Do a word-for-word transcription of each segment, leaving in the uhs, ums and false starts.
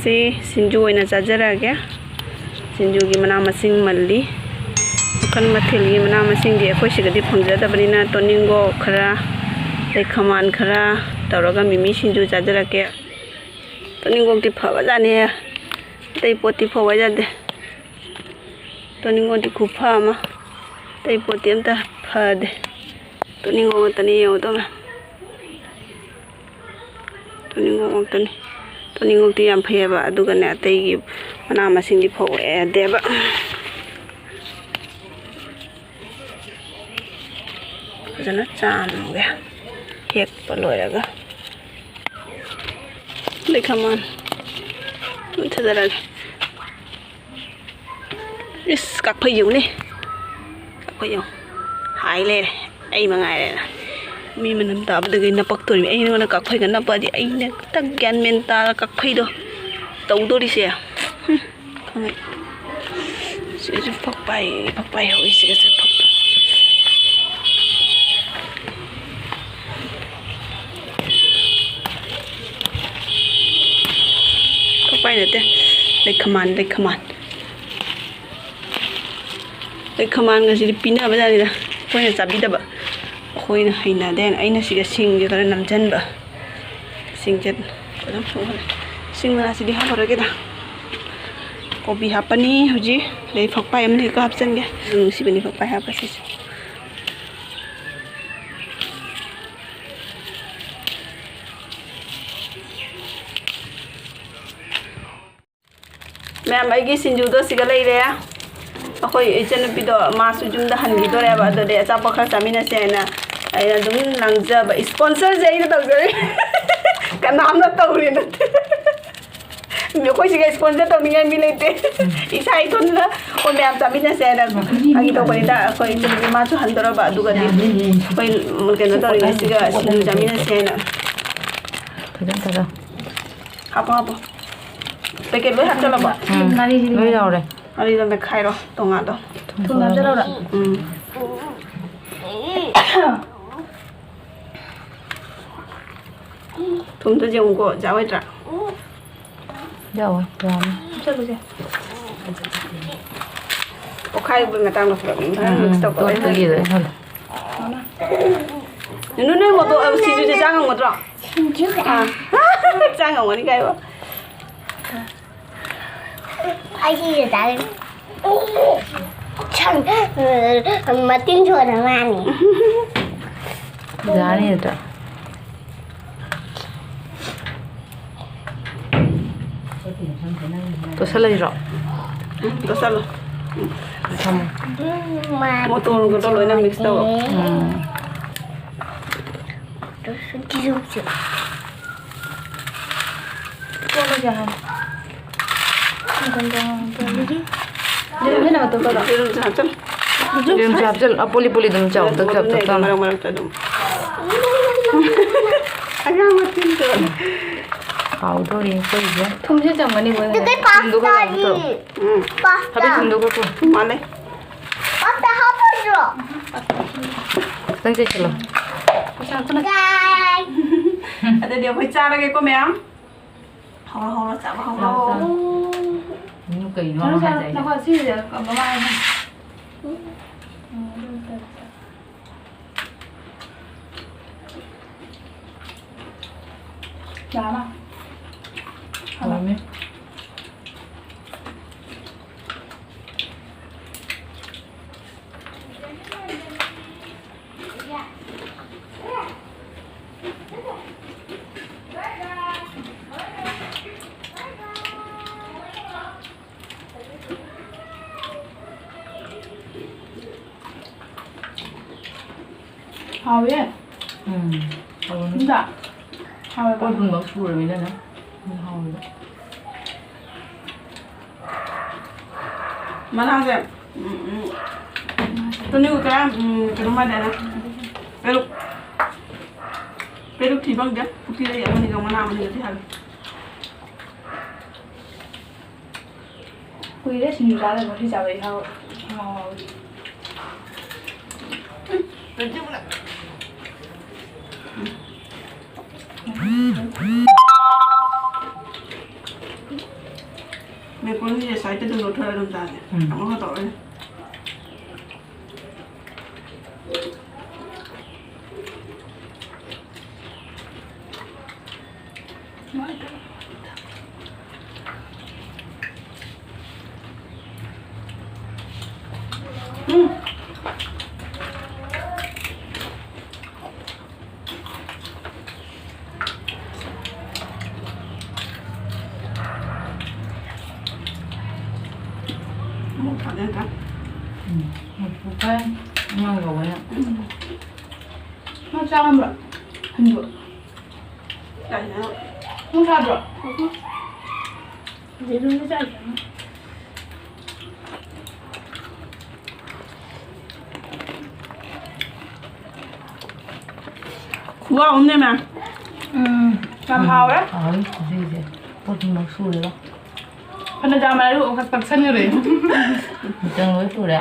ꯁꯤ ꯁꯤꯡꯖꯨ ꯑꯣꯏꯅ ꯆꯥꯖꯔꯛꯑꯒꯦ꯫ ꯁꯤꯡꯖꯨꯒꯤ ꯃꯅꯥ ꯃꯁꯤꯡ ꯃꯜꯂꯤ꯫ ꯃꯈꯜ ꯃꯊꯦꯜꯒꯤ ꯃꯅꯥ ꯃꯁꯤꯡꯗꯤ ꯑꯩꯈꯣꯏ ꯁꯤꯗꯗꯤ ꯐꯪꯖꯗꯕꯅꯤꯅ, ꯇꯣꯅꯤꯡꯒꯣꯛ ꯈꯔ, ꯂꯩꯈꯃꯥꯟ ꯈꯔ ꯇꯧꯔꯒ ꯃꯤꯃꯤ ꯁꯤꯡꯖꯨ ꯆꯥꯖꯔꯛꯀꯦ꯫ ꯇꯣꯅꯤꯡꯒꯣꯛꯇꯤ ꯐꯕꯖꯥꯠꯅꯤꯍꯦ꯫ ꯑꯇꯩ ꯄꯣꯠꯇꯤ ꯐꯧ ꯍꯥꯏꯖꯗꯦ꯫ ꯇꯣꯅꯤꯡꯒꯣꯛꯇꯤ ꯈꯨꯐ ꯑꯃ꯫ ꯑꯇꯩ ꯄꯣꯠꯇꯤ ꯑꯝꯇ ꯐꯗꯦ꯫ ꯇꯣꯅꯤꯡꯒꯣꯛ ꯉꯥꯛꯇꯅꯤ ꯌꯦꯡꯉꯨꯗꯣ ꯃꯌꯥꯝ꯫ ꯇꯣꯅꯤꯡꯒꯣꯛ ꯉꯥꯛꯇꯅꯤ꯫ ꯇꯣꯅꯤꯡꯒꯣꯛꯇꯤ ꯌꯥꯝ ꯐꯩꯌꯦꯕ, ꯑꯗꯨꯒꯅꯦ ꯑꯇꯩꯒꯤ ꯃꯅꯥ ꯃꯁꯤꯡꯗꯤ ꯐꯧ ꯌꯥꯗꯦꯕ꯫ ꯐꯖꯅ ꯆꯥꯝꯃꯒꯦ꯫ ꯍꯦꯛꯄ ꯂꯣꯏꯔꯒ꯫ ꯂꯩꯈꯥꯃꯥꯟ ꯊꯥꯗꯔꯒꯦ꯫ ꯏꯁ, ꯀꯥꯛꯐꯩ ꯌꯦꯡꯉꯨꯅꯦ꯫ ꯀꯥꯛꯐꯩ ꯌꯦꯡꯉꯨ꯫ ꯍꯥꯏ ꯂꯩꯔꯦ꯫ ꯑꯩ ꯃꯉꯥꯏꯔꯦꯅ꯫ ꯃꯤ ꯃꯅꯝ ꯇꯥꯕꯗꯒꯤ ꯅꯄꯛꯇꯣꯔꯤꯃꯤ꯫ ꯑꯩ ꯅꯉꯣꯟꯗ ꯀꯥꯛꯐꯩꯒ ꯅꯞꯄꯗꯤ ꯑꯩꯅ ꯈꯤꯇꯪ ꯒ꯭ꯌꯥꯟ ꯃꯦꯟ ꯇꯥꯔ ꯀꯥꯛꯐꯩꯗꯣ ꯇꯧꯗꯣꯔꯤꯁꯦ꯫ ꯍꯨꯝ, ꯈꯪꯉꯦ꯫ ꯁꯤꯁꯨ ꯐꯛꯄꯥꯏ, ꯐꯛꯄꯥꯏ ꯍꯧꯋꯤ ꯁꯤꯒꯁꯨ ꯐꯛꯄꯥꯏ꯫ ꯐꯛꯄꯥꯏ ꯅꯠꯇꯦ, ꯂꯩꯈꯃꯥꯟ, ꯂꯩꯈꯃꯥꯟ꯫ ꯂꯩꯈꯃꯥꯟꯒꯁꯤꯗꯤ ꯄꯤꯅꯕꯖꯥꯠꯅꯤꯗ, ꯑꯩꯈꯣꯏꯅ ꯆꯥꯕꯤꯗꯕ꯫ ꯑꯩꯈꯣꯏꯅ ꯍꯩꯅꯗꯦꯅ ꯑꯩꯅ ꯁꯤꯒ ꯁꯤꯡꯁꯦ ꯈꯔ ꯅꯝꯁꯤꯟꯕ꯫ ꯁꯤꯡꯁꯦ ꯐꯖꯅ ꯁꯨꯡꯍꯜꯂꯦ꯫ ꯁꯤꯡ ꯃꯅꯥꯁꯤꯗꯤ ꯍꯥꯞꯄꯔꯣꯏꯒꯦꯗ꯫ ꯀꯣꯕꯤ ꯍꯥꯞꯄꯅꯤ ꯍꯧꯖꯤꯛ, ꯑꯗꯩ ꯐꯛꯄꯥꯏ ꯑꯃꯅꯤ ꯍꯦꯛꯇ ꯍꯥꯞꯆꯤꯟꯒꯦ꯫ ꯅꯨꯡꯁꯤꯕꯅꯤ ꯐꯛꯄꯥꯏ ꯍꯥꯞꯄꯁꯤꯁꯨ꯫ ꯃꯌꯥꯝ, ꯑꯩꯒꯤ ꯁꯤꯡꯖꯨꯗꯣ ꯁꯤꯒ ꯂꯩꯔꯦ꯫ ꯑꯩꯈꯣꯏ ꯏꯆꯟꯅꯨꯄꯤꯗꯣ ꯃꯥꯁꯨ ꯌꯨꯝꯗ ꯍꯟꯈꯤꯗꯣꯔꯦꯕ, ꯑꯗꯨꯗꯤ ꯑꯆꯥꯄꯣꯠ ꯈꯔ ꯆꯥꯃꯤꯟꯅꯁꯦꯅ ꯑꯩꯅ ꯑꯗꯨꯝ ꯂꯥꯡꯖꯕ꯫ Sponsorꯁꯦ ꯑꯩꯅ ꯇꯧꯖꯔꯤ꯫ ꯀꯅꯥꯝꯅ ꯇꯧꯔꯤ ꯅꯠꯇꯦ꯫ ꯑꯩꯈꯣꯏ ꯁꯤꯒ sponsor ꯇꯧꯅꯤꯡꯉꯥꯏ ꯃꯤ ꯂꯩꯇꯦ꯫ ꯏꯁꯥ ꯏꯊꯟꯗ ꯑꯩꯈꯣꯏ ꯃꯌꯥꯝ ꯆꯥꯃꯤꯟꯅꯁꯦꯅ ꯐꯥꯒꯤ ꯇꯧꯕꯅꯤꯗ꯫ ꯑꯩꯈꯣꯏ ꯏꯆꯟꯅꯨꯄꯤ ꯃꯥꯁꯨ ꯍꯟꯗꯣꯔꯕ, ꯑꯗꯨꯒꯗꯤ ꯑꯩꯈꯣꯏ ꯀꯩꯅꯣ ꯇꯧꯔꯤꯉꯩ ꯁꯤꯒ ꯁꯤꯡꯖꯨ ꯆꯥꯃꯤꯟꯅꯁꯦꯅ꯫ ꯐꯖꯅ ꯊꯥꯗꯧ꯫ ꯍꯥꯞꯄꯣ, ꯍꯥꯞꯄꯣ꯫ Packet ꯂꯣꯏ ꯍꯥꯞꯆꯜꯂꯕꯣ? ꯎꯝ, ꯂꯣꯏ ꯌꯥꯎꯔꯦ꯫ ꯉꯥꯔꯤꯗꯣ ꯃꯦꯠꯈꯥꯏꯔꯣ, ꯇꯣꯉꯥꯟꯗꯣ꯫ ꯊꯨꯝ ꯍꯥꯞꯆꯜꯂꯛꯎꯔꯥ? ꯎꯝ꯫ ꯊꯨꯝꯗꯣ ꯌꯦꯡꯉꯨꯀꯣ, ꯖꯥ ꯑꯣꯏꯗ꯭ꯔꯥ? ꯌꯥꯎꯋꯦ, ꯌꯥꯝꯃꯦ꯫ ꯆꯠꯂꯨꯁꯦ꯫ ꯑꯣꯈꯥꯏꯕꯒꯤ ꯃꯇꯥꯡꯗ ꯄꯨꯔꯛꯅꯤ꯫ ꯎꯝ, ꯃꯤꯛꯁ ꯇꯧꯕ ꯇꯣꯠꯄꯒꯤꯗ ꯑꯩ ꯈꯜꯂꯦ꯫ ꯅꯨꯅꯨ, ꯅꯣꯏ ꯃꯣꯇꯣ, ꯑ, ꯁꯤꯡꯖꯨꯁꯦ ꯆꯥ ꯉꯝꯒꯗ꯭ꯔꯣ? ꯁꯤꯡꯖꯨ? ꯑꯥ꯫ ꯆꯥ ꯉꯝꯒꯅꯤ ꯀꯥꯏꯕ꯫ ꯑꯩ ꯁꯤꯁꯦ ꯆꯥꯅꯤꯡꯉꯤ꯫ ꯁꯟ, ꯃꯇꯤꯟ ꯁꯣꯟꯅ ꯃꯥꯅꯤ꯫ ꯌꯥꯅꯤ ꯑꯗꯣ꯫ ꯇꯣꯠꯁꯜꯂꯁꯤꯔꯣ? ꯎꯝ, ꯇꯣꯠꯁꯜꯂꯣ꯫ ꯊꯝꯃꯣ꯫ ꯎꯝ, ꯃꯥ ꯃꯣꯇꯣꯔꯒꯗꯣ ꯂꯣꯏꯅ ꯃꯤꯛꯁ ꯇꯧꯔꯣ꯫ ꯎꯝ꯫ ꯇꯣꯠꯂꯒꯦ ꯍꯥꯏ꯫ ꯌꯦꯔꯨꯝꯁꯦ ꯍꯥꯞꯆꯜꯂꯣ꯫ ꯌꯦꯔꯨꯝꯁꯦ ꯍꯥꯞꯆꯜꯂꯣ꯫ ꯑꯄꯣꯂꯤ ꯄꯣꯂꯤ ꯑꯗꯨꯝ ꯆꯥꯎ, ꯇꯛ ꯆꯥꯎ, ꯇꯛ ꯆꯥꯎ꯫ ꯃꯔꯛ ꯃꯔꯛꯇ ꯑꯗꯨꯝ꯫ ꯑꯉꯥꯡ ꯃꯆꯤꯟꯗꯣ꯫ ꯍꯥꯎꯗꯣꯔꯤ ꯑꯩꯈꯣꯏꯁꯦ꯫ ꯊꯨꯝꯁꯦ ꯆꯪꯒꯅꯤ, ꯊꯨꯝꯗꯣ ꯈꯔ ꯈꯔ ꯇꯧꯔꯣ꯫ ꯎꯝ꯫ ꯄꯥꯁꯇꯥ꯫ ꯊꯕꯤ ꯊꯨꯝꯗꯣ ꯈꯔ ꯄꯨꯔꯛꯑꯣ꯫ ꯃꯥꯅꯦ꯫ ꯄꯥꯁꯇꯥ ꯍꯥꯞꯄꯣꯏꯗ꯭ꯔꯣ? ꯈꯤꯇꯪ ꯆꯩꯁꯤꯜꯂꯣ꯫ ꯀꯥꯏ꯫ ꯑꯗꯨꯗꯤ ꯑꯩꯈꯣꯏ ꯆꯥꯔꯒꯦꯀꯣ, ꯃꯌꯥꯝ꯫ ꯍꯧꯔꯣ, ꯍꯧꯔꯣ, ꯆꯥꯕ ꯍꯧꯔꯣ꯫ ꯆꯥꯎ, ꯆꯥꯎ꯫ ꯎꯝ꯫ ꯅꯪ ꯀꯩꯅꯣ ꯆꯥꯔꯣ, ꯆꯥꯔꯣ꯫ ꯍꯥꯏꯁꯦ? ꯅꯈꯣꯏ ꯑꯁꯤꯁꯦ ꯃꯃꯥꯏ꯫ ꯌꯥꯔꯕ? ꯍꯥꯎꯔꯝꯃꯦ꯫ ꯍꯥꯎꯋꯦ꯫ ꯎꯝ, ꯍꯥꯎꯕꯅꯤ꯫ ꯅꯠꯇ꯭ꯔꯥ? ꯍꯥꯎꯋꯦꯕ꯫ ꯄꯣꯠ ꯄꯨꯝꯅꯃꯛ ꯁꯨꯔꯕꯅꯤꯅꯅꯦ꯫ ꯎꯝ, ꯍꯥꯎꯋꯦꯕ꯫ ꯃꯅꯥꯁꯦ, ꯎꯝ, ꯎꯝ, ꯇꯨꯅꯤꯕꯨ ꯀꯌꯥꯝ, ꯎꯝ, ꯀꯩꯅꯣ ꯃꯥꯟꯅꯦꯅ? ꯄꯦꯔꯨꯛ, ꯄꯦꯔꯨꯛ ꯊꯤ ꯐꯪꯗꯦ꯫ ꯄꯨꯈ꯭ꯔꯤꯗꯒꯤ ꯑꯃꯅꯤꯒ ꯃꯅꯥ ꯑꯃꯅꯤꯒ ꯊꯤ ꯍꯥꯏꯕ꯫ ꯀꯨꯏꯔꯦ ꯁꯤꯡꯖꯨ ꯆꯥꯗꯕ, ꯉꯁꯤ ꯆꯥꯕ ꯏꯍꯥꯎ, ꯏꯍꯥꯎ ꯍꯥꯎꯋꯤ꯫ ꯎꯝ꯫ ꯑꯃꯒ ꯇꯧꯔꯦ꯫ ꯎꯝ꯫ ꯑꯃꯨꯛ ꯊꯥꯗꯔꯒ꯫ ꯎꯝ꯫ ꯄꯨꯈꯥꯏ ꯑꯃ ꯌꯧꯕꯅ꯫ ꯎꯝ꯫ ꯅꯪ ꯆꯥꯔꯝꯕ꯭ꯔꯣ? ꯍꯟꯕ꯭ꯔꯣ? ꯀꯥꯏꯗꯅꯣ? ꯅꯪ ꯆꯥꯗ꯭ꯔꯣ? ꯎꯝ꯫ ꯌꯦꯔꯨꯝꯗꯤ ꯆꯥꯏ꯫ ꯈꯨꯍꯥꯎ ꯑꯃꯅꯦ, ꯃꯌꯥꯝ꯫ ꯎꯝ, ꯌꯥꯝ ꯍꯥꯎꯔꯦ꯫ ꯍꯥꯎꯔꯦ ꯈꯨꯠꯁꯤꯁꯦ꯫ ꯄꯣꯠ ꯊꯨꯝꯃꯛ ꯁꯨꯔꯦꯕ꯫ ꯐꯅ ꯌꯥꯝ ꯍꯥꯏꯔꯨ, ꯑꯃꯨꯛꯈꯛ ꯇꯛꯁꯟꯈ꯭ꯔꯦ꯫ ꯃꯆꯪ ꯂꯣꯏ ꯁꯨꯔꯦ꯫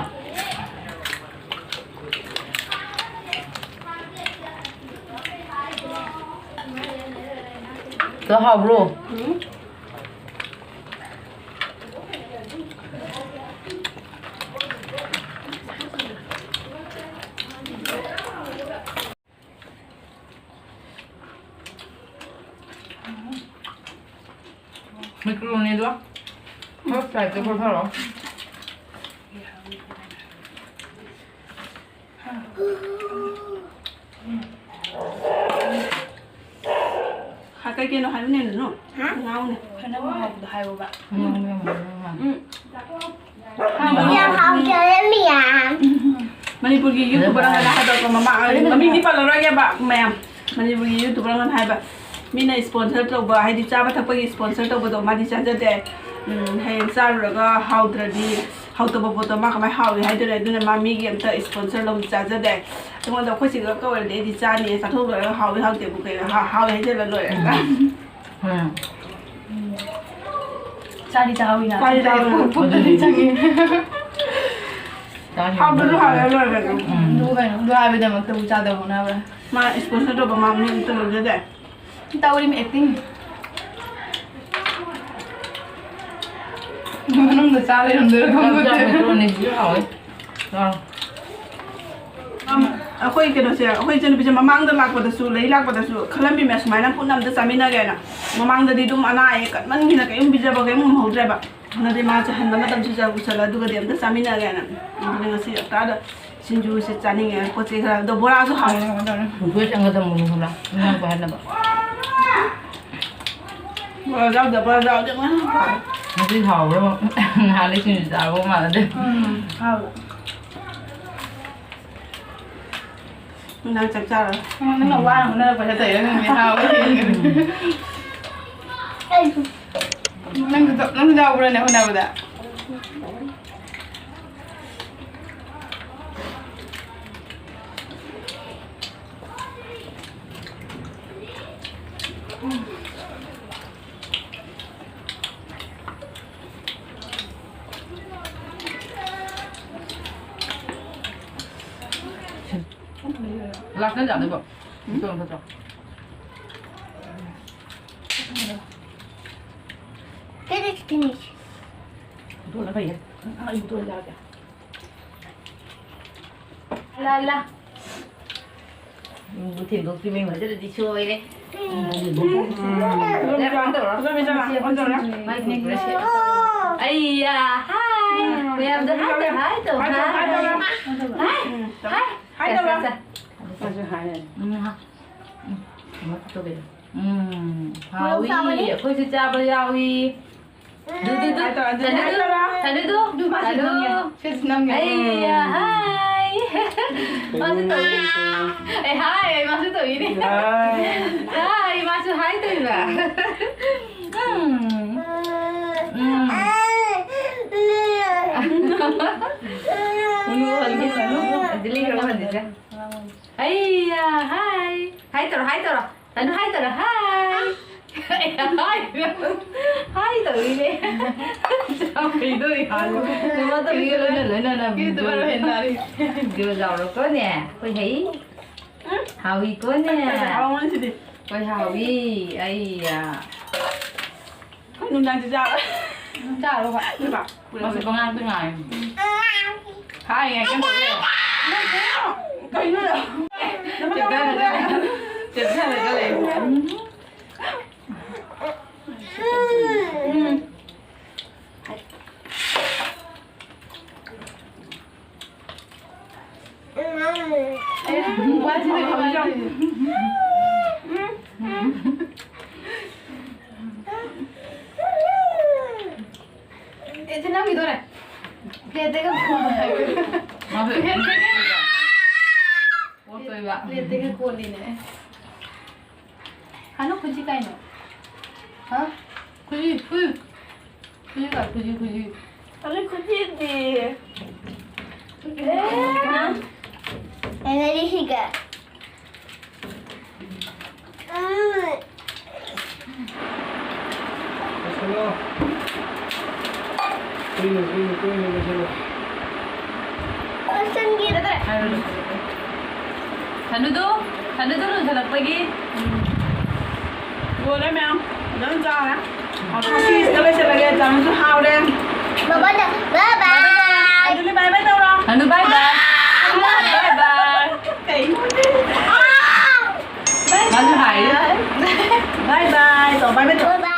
ꯆꯥ ꯍꯥꯎꯕ꯭ꯔꯣ? ꯎꯝ꯫ ꯃꯦꯀ꯭ꯔꯣꯅꯤꯗꯣ ꯈꯔ ꯐ꯭ꯔꯥꯏ ꯇꯧꯔ ꯊꯔꯛꯑꯣ꯫ ꯍꯥ, ꯀꯩ ꯀꯩꯅꯣ ꯍꯥꯏꯌꯨꯅꯦ, ꯅꯨꯅꯨ? ꯍꯥ? ꯉꯥꯡꯉꯨꯅꯦ꯫ ꯈꯟꯅꯕ ꯍꯥꯎꯕꯗꯣ ꯍꯥꯏꯌꯣꯕ꯫ ꯎꯝ, ꯎꯝ, ꯎꯝ꯫ ꯎꯝ꯫ ꯌꯥꯝ ꯍꯥꯎꯖꯔꯦ, ꯃꯤꯌꯥꯝ꯫ ꯃꯅꯤꯄꯨꯔꯒꯤ ꯌꯨꯇꯨꯕꯔ ꯑꯃꯅ ꯍꯥꯏꯕꯀꯣ, ꯃꯃꯥ-, ꯃꯃꯤꯡꯗꯤ ꯄꯜꯂꯔꯣꯏꯒꯦꯕ, ꯃꯌꯥꯝ꯫ ꯃꯅꯤꯄꯨꯔꯒꯤ ꯌꯨꯇꯨꯕꯔ ꯑꯃꯅ ꯍꯥꯏꯕ, ꯃꯤꯅ sponsor ꯇꯧꯕ, ꯍꯥꯏꯗꯤ ꯆꯥꯕ ꯊꯛꯄꯒꯤ sponsor ꯇꯧꯕꯗꯣ ꯃꯥꯗꯤ ꯆꯥꯖꯗꯦ꯫ ꯎꯝ, ꯍꯌꯦꯡ ꯆꯥꯔꯨꯔꯒ ꯍꯥꯎꯇ꯭ꯔꯗꯤ, ꯍꯥꯎꯇꯕ ꯄꯣꯠꯇꯣ ꯃꯥ ꯀꯃꯥꯏꯅ ꯍꯥꯎꯏ ꯍꯥꯏꯗꯣꯏꯅꯣ? ꯑꯗꯨꯅ ꯃꯥ ꯃꯤꯒꯤ ꯑꯝꯇ sponsor ꯂꯧ ꯆꯥꯖꯗꯦ꯫ ꯑꯩꯉꯣꯟꯗ ꯑꯩꯈꯣꯏ ꯆꯦꯒ ꯀꯧꯔꯗꯤ ꯑꯩꯗꯤ ꯆꯥꯅꯤ꯫ ꯆꯥꯊꯣꯛ ꯂꯣꯏꯔꯒ ꯍꯥꯎꯏ ꯍꯥꯎꯇꯦꯕꯨ ꯀꯩꯅꯣ? ꯍꯥ-, ꯍꯥꯎꯏ ꯍꯥꯏꯖꯜꯂ ꯂꯣꯏꯔꯦ꯫ ꯎꯝ꯫ ꯎꯝ꯫ ꯆꯥꯗꯤ ꯆꯥꯍꯧꯋꯤꯅ꯫ ꯆꯥꯗꯤ ꯆꯥꯍꯧꯋꯤ꯫ ꯄꯨꯛ-, ꯄꯨꯛꯇꯗꯤ ꯆꯪꯉꯤ꯫ ꯆꯥꯗꯤ ꯍꯥꯎꯇ꯭ꯔꯁꯨ ꯍꯥꯎꯋꯦ ꯂꯣꯏꯔꯦ ꯀꯩꯅꯣ꯫ ꯎꯝ꯫ ꯑꯗꯨ ꯀꯩꯅꯣ? ꯑꯗꯨ ꯍꯥꯏꯕꯩꯗꯃꯛꯇꯕꯨ ꯆꯥꯗꯕ ꯍꯣꯠꯅꯕ꯭ꯔꯥ? ꯃꯥ sponsor ꯇꯧꯕ ꯃꯥ ꯃꯤ ꯑꯝꯇ ꯂꯧꯖꯗꯦ꯫ ꯇꯧꯔꯤꯃꯤ acting꯫ ꯃꯅꯨꯡꯗ ꯆꯥ ꯂꯩꯔꯝꯗꯣꯏꯔꯥ ꯈꯪꯄꯣꯠꯇꯦ꯫ ꯆꯥꯛ ꯃꯦꯀ꯭ꯔꯣꯅꯤꯁꯤꯁꯨ ꯍꯥꯎꯋꯦ꯫ ꯑꯥ꯫ ꯑꯝ, ꯑꯩꯈꯣꯏ ꯀꯩꯅꯣꯁꯦ, ꯑꯩꯈꯣꯏ ꯏꯆꯟꯅꯨꯄꯤꯁꯦ ꯃꯃꯥꯡꯗ ꯂꯥꯛꯄꯗꯁꯨ, ꯂꯩ ꯂꯥꯛꯄꯗꯁꯨ ꯈꯜꯂꯝꯃꯤꯃꯦ, ꯁꯨꯃꯥꯏꯅ ꯄꯨꯟꯅ ꯑꯝꯇ ꯆꯥꯃꯤꯟꯅꯒꯦꯅ꯫ ꯃꯃꯥꯡꯗꯗꯤ ꯑꯗꯨꯝ ꯑꯅꯥ ꯑꯌꯦꯛ ꯀꯟꯃꯟꯈꯤꯅ ꯀꯔꯤꯝ ꯄꯤꯖꯕ, ꯀꯔꯤꯝ ꯉꯝꯍꯧꯗ꯭ꯔꯦꯕ꯫ ꯍꯟꯗꯛꯇꯤ ꯃꯥꯁꯦ ꯍꯟꯕ ꯃꯇꯝꯁꯨ ꯆꯥꯛ ꯄꯨꯁꯜꯂ, ꯑꯗꯨꯒꯗꯤ ꯑꯝꯇ ꯆꯥꯃꯤꯟꯅꯒꯦꯅ꯫ ꯑꯗꯨꯅ ꯉꯁꯤ ꯍꯞꯇꯥꯗ ꯁꯤꯡꯖꯨꯁꯦ ꯆꯥꯅꯤꯡꯉꯦ꯫ ꯄꯣꯠ ꯆꯩ ꯈꯔ, ꯑꯗꯣ ꯕꯣꯔꯥꯁꯨ ꯍꯥꯎꯋꯦ꯫ ꯕꯣꯔꯥ ꯆꯪꯒꯗꯕꯅꯤ ꯈꯪꯕ꯭ꯔꯥ? ꯏꯟꯖꯥꯡ ꯄꯥꯏꯍꯟꯅꯕ꯫ ꯕꯣꯔꯥ ꯌꯥꯎꯗ, ꯕꯣꯔꯥ ꯌꯥꯎꯗꯦ꯫ ꯉꯥ ꯐꯥꯔꯦ꯫ ꯉꯁꯤ ꯍꯥꯎꯕ꯭ꯔꯥ? ꯅꯍꯥꯟꯗꯩ ꯁꯤꯡꯖꯨ ꯆꯥꯕꯒ ꯃꯥꯟꯅꯗꯦ꯫ ꯎꯝ, ꯍꯥꯎꯋꯦ꯫ ꯅꯨꯡꯗꯥꯡ ꯆꯥꯛ ꯆꯥꯔꯣꯏ꯫ ꯎꯝ, ꯅꯪꯅ ꯋꯥꯅ ꯍꯣꯠꯅꯔꯛꯄꯁꯦ ꯇꯧꯔꯤꯔ ꯈꯪꯗꯦ, ꯍꯥꯎꯋꯦ꯫ ꯅꯪꯁꯨ, ꯅꯪꯁꯨ ꯌꯥꯎꯕ꯭ꯔꯥꯅꯦ ꯍꯣꯠꯅꯕꯗ? ꯂꯥꯛꯇꯅ ꯌꯥꯗꯣꯏꯕ꯫ ꯎꯝ꯫ ꯏꯆꯣꯟ ꯐꯠꯇ꯭ꯔꯣ? Finish, finish. ꯍꯨꯟꯗꯣꯛꯑꯣꯅ ꯐꯩꯌꯦ꯫ ꯑꯩ ꯍꯨꯟꯗꯣꯛꯑ ꯆꯥꯔꯒꯦ꯫ ꯂꯥ, ꯂꯥ꯫ ꯅꯪꯕꯨ ꯊꯦꯡꯗꯣꯛꯇ꯭ꯔꯤꯉꯩ ꯃꯁꯤꯗꯗꯤ ꯁꯣꯏꯔꯦ꯫ ꯎꯝ꯫ ꯐꯖꯕꯤ ꯆꯠꯂꯣ, ꯐꯖꯕꯤ ꯆꯠꯂꯣ꯫ ꯃꯥꯏ ꯀꯨꯏꯗ꯭ꯔꯦ ꯁꯤ꯫ ꯑꯩꯌꯥ, ꯍꯥꯏ꯫ ꯃꯌꯥꯝꯗ ꯍꯥꯏ ꯇꯧ, ꯍꯥꯏ ꯇꯧ, ꯍꯥꯏ ꯇꯧ, ꯍꯥꯏ꯫ ꯍꯥꯏ ꯇꯧ꯫ ꯍꯥꯏ꯫ ꯍꯥꯏ꯫ ꯍꯥꯏ ꯇꯧꯔꯣ꯫ ꯆꯠ, ꯆꯠ꯫ ꯃꯥꯁꯨ ꯍꯥꯏꯔꯦ꯫ ꯎꯝ, ꯍꯥ꯫ ꯎꯝ, ꯑꯃ ꯐꯣꯇꯣꯗꯨ꯫ ꯎꯝ, ꯃꯣꯔꯣꯛ ꯍꯥꯎꯏ꯫ ꯁꯥꯕꯅꯤ꯫ ꯑꯩꯈꯣꯏꯁꯨ ꯆꯥꯕ ꯌꯥꯎꯏ꯫ ꯗꯨ, ꯗꯨ, ꯗꯨ꯫ ꯍꯥꯏ ꯇꯧꯔꯣ, ꯑꯗꯨꯗꯤ ꯍꯥꯏ ꯇꯜꯂꯨ, ꯇꯧꯔꯣ꯫ ꯇꯜꯂꯨ, ꯗꯨ꯫ ꯑꯗꯨ ꯃꯥꯁꯨ ꯇꯜꯂꯨ꯫ ꯅꯝꯃꯦ꯫ ꯁꯤꯁꯨ ꯅꯝꯃꯦ꯫ ꯑꯩꯌꯥ, ꯎꯝ꯫ ꯍꯥꯏ꯫ ꯃꯥꯁꯨ ꯇꯧꯏ꯫ ꯑꯦ, ꯍꯥꯏ, ꯃꯥꯁꯨ ꯇꯧꯏꯅꯦ꯫ ꯍꯥꯏ꯫ ꯍꯥꯏ, ꯃꯥꯁꯨ ꯍꯥꯏ ꯇꯧꯏꯕ꯫ ꯎꯝ꯫ ꯎꯝ꯫ ꯎꯅꯨ ꯍꯜꯂꯤ, ꯎꯅꯨ꯫ ꯑꯗꯨ ꯂꯩꯈ꯭ꯔꯕ ꯍꯧꯖꯤꯛꯁꯦ꯫ ꯑꯩꯌꯥ, ꯍꯥꯏ꯫ ꯍꯥꯏ ꯇꯧꯔꯣ, ꯍꯥꯏ ꯇꯧꯔꯣ꯫ ꯇꯅꯨ ꯍꯥꯏ ꯇꯧꯔꯣ, ꯍꯥꯏ꯫ ꯍꯥꯏ꯫ ꯍꯥꯏ ꯇꯧꯔꯤꯅꯦ꯫ ꯆꯥꯎꯈꯩꯗꯣꯔꯤ ꯍꯥꯏꯌꯣ꯫ ꯅꯃꯥ ꯇꯧꯔꯤꯒ ꯂꯣꯏꯅ ꯂꯣꯏꯅꯅ ꯀꯤꯗꯨ ꯚꯤꯗꯤꯑꯣ ꯈꯔ ꯍꯦꯟꯅꯔꯤ꯫ ꯚꯤꯗꯤꯑꯣ ꯌꯥꯎꯔꯣꯀꯣꯅꯦ꯫ ꯑꯩꯈꯣꯏ ꯍꯩ꯫ ꯎꯝ꯫ ꯍꯥꯎꯏꯀꯣꯅꯦ꯫ ꯍꯥꯎꯃꯟꯁꯤꯗꯤ꯫ ꯑꯩꯈꯣꯏ ꯍꯥꯎꯏ꯫ ꯑꯩꯌꯥ꯫ ꯑꯩꯈꯣꯏ ꯅꯨꯡꯗꯥꯡꯁꯤ ꯆꯥꯔꯣꯏ꯫ ꯆꯥꯔꯣ ꯍꯣꯏ꯫ ꯃꯁꯤ ꯄꯉꯥꯡꯗ ꯉꯥꯡꯉꯤ꯫ ꯍꯥꯏ ꯉꯥꯏ ꯀꯩꯝ ꯇꯧꯗꯦ꯫ ꯀꯩꯅꯣ? ꯆꯦꯞꯊꯔꯒ ꯂꯩ꯫ ꯆꯦꯞꯊꯔꯒ ꯂꯩ꯫ ꯎꯝ꯫ ꯑꯦ, ꯁꯤ ꯅꯪꯒꯤꯗꯣꯔꯦ꯫ ꯄ꯭ꯂꯦꯠꯇꯒ ꯀꯣꯟ-, ꯃꯥꯁꯨ ꯄ꯭ꯂꯦꯠꯇꯒ, ꯑꯣꯠꯇꯣꯏꯕ꯫ ꯄ꯭ꯂꯦꯠꯇꯒ ꯀꯣꯜꯂꯤꯅꯦ꯫ ꯍꯅꯨ ꯈꯨꯖꯤ ꯀꯥꯏꯅꯣ? ꯍꯥ? ꯈꯨꯖꯤ, ꯈꯨꯖꯤ꯫ ꯈꯨꯖꯤ ꯀꯥꯏ, ꯈꯨꯖꯤ, ꯈꯨꯖꯤ꯫ ꯑꯗꯨ ꯈꯨꯖꯤꯗꯤ꯫ ꯑꯦ꯫ ꯑꯩꯅꯗꯤ ꯁꯤꯒ꯫ ꯂꯣꯏꯁꯜꯂꯣ꯫ ꯀꯨꯏꯅ, ꯀꯨꯏꯅ, ꯀꯨꯏꯅ ꯂꯣꯏꯁꯜꯂꯣ꯫ ꯂꯣꯏꯁꯟꯒꯦ꯫ ꯍꯥꯏꯔꯣ, ꯂꯣꯏꯁꯜꯂꯣ꯫ ꯁꯅꯨꯗꯨ, ꯁꯅꯨꯗꯨ ꯂꯣꯏꯁꯜꯂꯛꯄꯒꯤ꯫ ꯂꯣꯏꯔꯦ ꯃꯌꯥꯝ꯫ ꯐꯖꯅ ꯆꯥꯔꯦ꯫ ꯉꯁꯤꯒꯤꯁꯤꯗ ꯂꯣꯏꯁꯜꯂꯒꯦ꯫ ꯆꯥꯃꯁꯨ ꯍꯥꯎꯔꯦ꯫ ꯕꯕꯥꯗ bye bye꯫ ꯑꯗꯨꯗꯤ bye bye ꯇꯧꯔꯣ꯫ ꯁꯅꯨ bye bye꯫ Bye bye꯫ ꯀꯩꯅꯣ? Bye ꯃꯥꯁꯨ ꯍꯥꯏꯔꯦ꯫ Bye bye ꯇꯧ, bye bye ꯇꯧ꯫ Bye bye꯫